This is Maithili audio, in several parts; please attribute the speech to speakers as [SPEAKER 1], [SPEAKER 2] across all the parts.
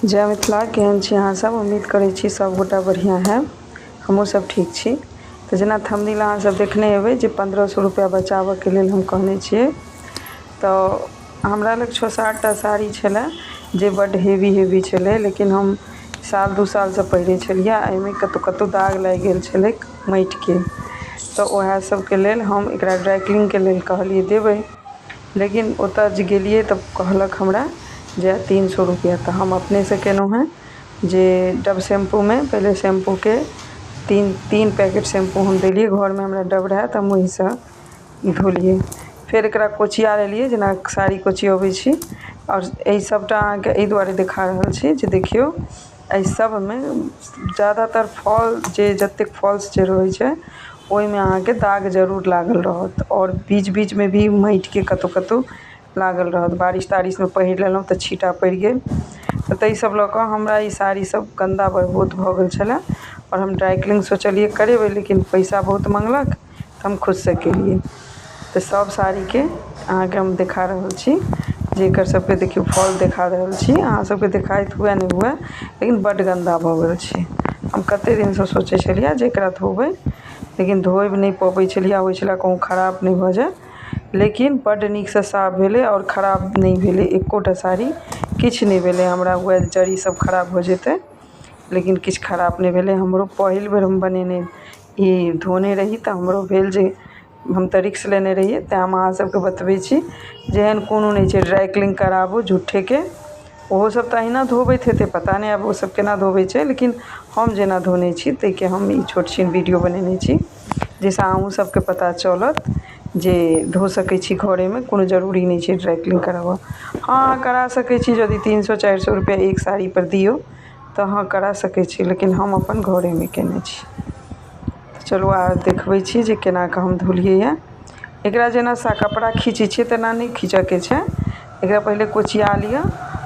[SPEAKER 1] जय मिथिला। केहन छी अहाँ सब? उम्मीद करै छी सब गोटा बढ़िआँ हैब। हमहूँ सब ठीक छी। तऽ जेना थंबनेल अहाँ सब देखने हेबै जे 1500 रुपैआ बचाबऽके लेल हम कहने छियै, तऽ हमरा लग 6-7 टा साड़ी छलै जे बड्ड हेवी हेवी छलै, लेकिन हम साल 2 सालसँ पहिरै छलियै। एहिमे कतहु कतहु दाग लागि गेल छलै माटिके, तऽ वएह सबके लेल हम एकरा ड्राइ क्लीनके लेल कहलियै देबै, लेकिन ओतऽ जे गेलियै तऽ कहलक हमरा जे 300 रुपैआ। तऽ हम अपनेसँ केलहुँ हँ जे डब शैम्पूमे पहिले शैम्पूके तीन पैकेट शैम्पू हम देलियै। घरमे हमरा डब रहए तऽ हम ओहिसँ धोलियै। फेर एकरा कोचिया लेलियै जेना साड़ी कोचियबै छी। आओर एहि सबटा अहाँके एहि दुआरे देखा रहल छी जे देखियौ एहि सबमे जादातर फॉल जे जतेक फॉल्स जे रहै छै ओहिमे अहाँके दाग जरूर लागल रहत, आओर बीच बीचमे भी माटिके कतहु कतहु लागल रहत। बारिश तारिशमे पहिर लेलहुँ तऽ छीटा पड़ि गेल। तऽ ताहि सब लऽ कऽ हमरा ई साड़ी सब गन्दा बहुत भऽ गेल छलै। आओर हम ड्राइ क्लीन सोचलियै करेबै, लेकिन पैसा बहुत मङ्गलक तऽ हम खुदसँ केलियै। तऽ सब साड़ीके अहाँके हम देखा रहल छी जे एकर सबके देखियौ फॉल देखा रहल छी। अहाँ सबके देखाइत हुए नहि हुए, लेकिन बड्ड गन्दा भऽ गेल छै। हम कते दिनसँ सोचै छलियै जे एकरा धोबै, लेकिन धोइ नहि पबै छलियै। होइ छलै कहूँ खराब नहि भऽ जाए, लेकिन बड्ड नीकसँ साफ भेलै आओर खराब नहि भेलै एकोटा साड़ी, किछु नहि भेलै। हमरा हुए जरी सब खराब भऽ जेतै, लेकिन किछु खराब नहि भेलै। हमरो पहिल बेर हम बनेने ई धोने रही तऽ हमरो भेल जे हम तऽ रिस्क लेने रहियै। तैँ हम अहाँ सबके बतबै छी जे एहन कोनो नहि छै ड्राइ क्लीन कराबू झूठेके। ओहो सब तऽ अहिना धोबैत हेतै, पता नहि आब ओ सब केना धोबै छै, लेकिन हम जेना धोने छी ताहिके हम ई छोट छिन वीडियो बनेने छी, जाहिसँ अहूँ सबके पता चलत जे धो सकै छी घरेमे, कोनो जरूरी नहि छै ड्राइ क्लीन कराबऽ। हँ, अहाँ करा सकै छी, यदि 300-400 रुपैआ एक साड़ीपर दियौ तऽ अहाँ करा सकै छी, लेकिन हम अपन घरेमे कयने छी। चलू आब देखबै छी जे केनाकऽ हम धोलियै। एकरा जेना कपड़ा खीचै छियै तेना नहि खीचऽके छै। एकरा पहिले कोचिया लिअ,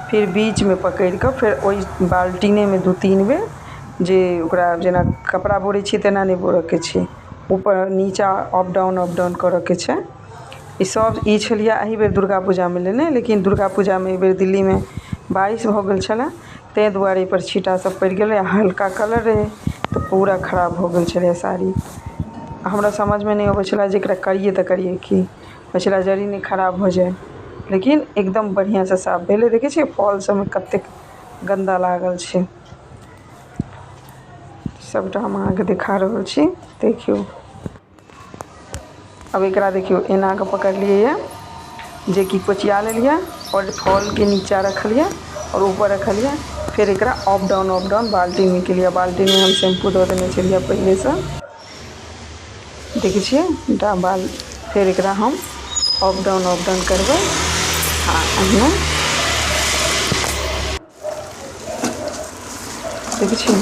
[SPEAKER 1] फेर बीचमे पकड़िकऽ फेर ओहि बाल्टीनेमे 2-3 बेर जे ओकरा जेना कपड़ा बोरै छियै तेना नहि बोरऽके छै, ऊपर नीचा अप डाउन अप डाउन करऽके छै। ई सब ई छलियै एहि बेर दुर्गा पूजामे लेने, लेकिन दुर्गा पूजामे एहि बेर दिल्लीमे बारिश भऽ गेल छलै, ताहि दुआरे एहिपर छीटा सब पड़ि गेलै। हल्का कलर रहै तऽ पूरा खराब भऽ गेल छलै साड़ी। हमरा समझमे नहि अबै छलै जे एकरा करियै तऽ करियै की, होइ छलै जरी नहि खराब भऽ जाए, लेकिन एकदम बढ़िआँसँ साफ भेलै। देखै छियै फॉल सबमे कतेक गन्दा लागल छै। सबटा हम अहाँके देखा रहल छी, देखियौ। अब एकरा देखियौ एना कऽ पकड़लियै जे कि कोचिया लेलियै आओर फॉलके नीचा रखलियै आओर ऊपर रखलियै। फेर एकरा अप डाउन अप डाउन बाल्टीमे केलियै। बाल्टीमे हम शैम्पू दऽ देने छलियै पहिलेसँ, देखै छियै बाल। फेर एकरा हम अप डाउन अप डाउन करबै आ एहिना देखै छियै,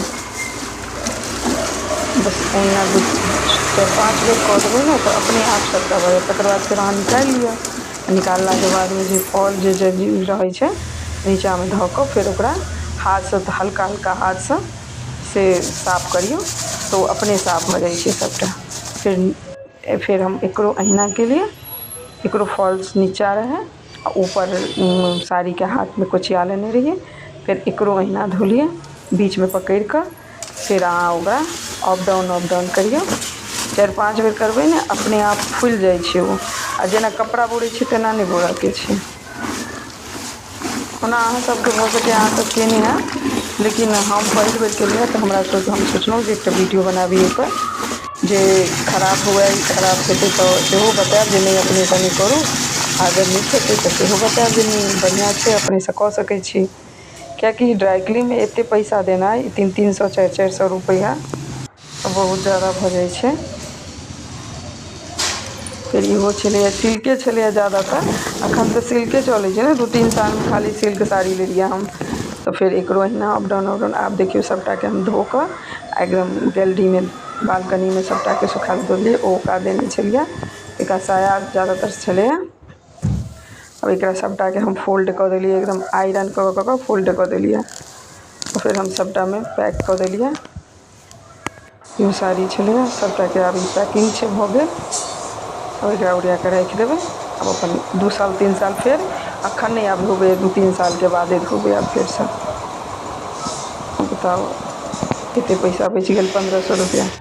[SPEAKER 1] बस एहिना 2-4-5 बेर कऽ देबै ने तऽ अपने आप सबटा भऽ जायत। तकर बाद फेर अहाँ निकालि लिअ। निकाललाके बादमे जे फॉल जे जरी रहै छै नीचामे धऽ कऽ फेर ओकरा हाथसँ हल्का हल्का हाथसँ से साफ करियौ तऽ ओ अपने साफ भऽ जाइ छै सबटा। फेर हम एकरो अहिना केलियै। एकरो फॉल्स नीचा रहै आ ऊपर साड़ीके हाथमे कोचिया लेने रहियै। फेर एकरो अहिना धोलियै बीचमे पकड़ि कऽ, फेर अहाँ ओकरा अप डाउन अप डाउन करियौ। 4-5 बेर करबै ने अपने आप फुलि जाइ छै ओ। आ जेना कपड़ा बोरै छियै तेना नहि बोरऽके छै। ओना अहाँ सबके भऽ सकैए अहाँ सब केने हैब, लेकिन हम पहिल बेर केलियै तऽ हमरा हम सोचलहुँ जे एकटा वीडियो बनाबी एहिपर, जे खराब हुए खराब हेतै तऽ सेहो बतायब जे नहि अपनेसँ नहि करू, अगर नीक हेतै तऽ सेहो बतायब जे नहि बढ़िआँ छै, अपनेसँ कऽ सकै छी। किएकि ड्राइ क्लीनमे एतेक पैसा देनाइ 300-300 400-400 रुपैआ बहुत जादा भऽ जाइ छै। फेर इहो छलैए, सिल्के छलैए जादातर, एखन तऽ सिल्के चलै छै ने। 2-3 सालमे खाली सिल्क साड़ी लेलियै हम। तऽ फेर एकरो अहिना अप डाउन अप डाउन। आब देखियौ सबटाके हम धो कऽ एकदम गैलरीमे बालकनीमे सबटाके सुखा देलियै। ओ ओकरा देने छलियै, एकरा साया जादातर छलैए। अब एकरा सबटाके हम फोल्ड कऽ देलियै, एकदम आयरन कऽ कऽ फोल्ड कऽ देलियै। फेर हम सबटामे पैक कऽ देलियै। इहो साड़ी छलैए, सबटाके आब ई पैकिंग छै, भऽ गेल। आब एकरा ओरिया कऽ राखि देबै। आब अपन 2 साल 3 साल फेर अखन नहि आब धोबै, 2-3 सालके बादे धोबै आब फेरसँ। बताउ एतेक पैसा बचि गेल 1500 रुपैआ।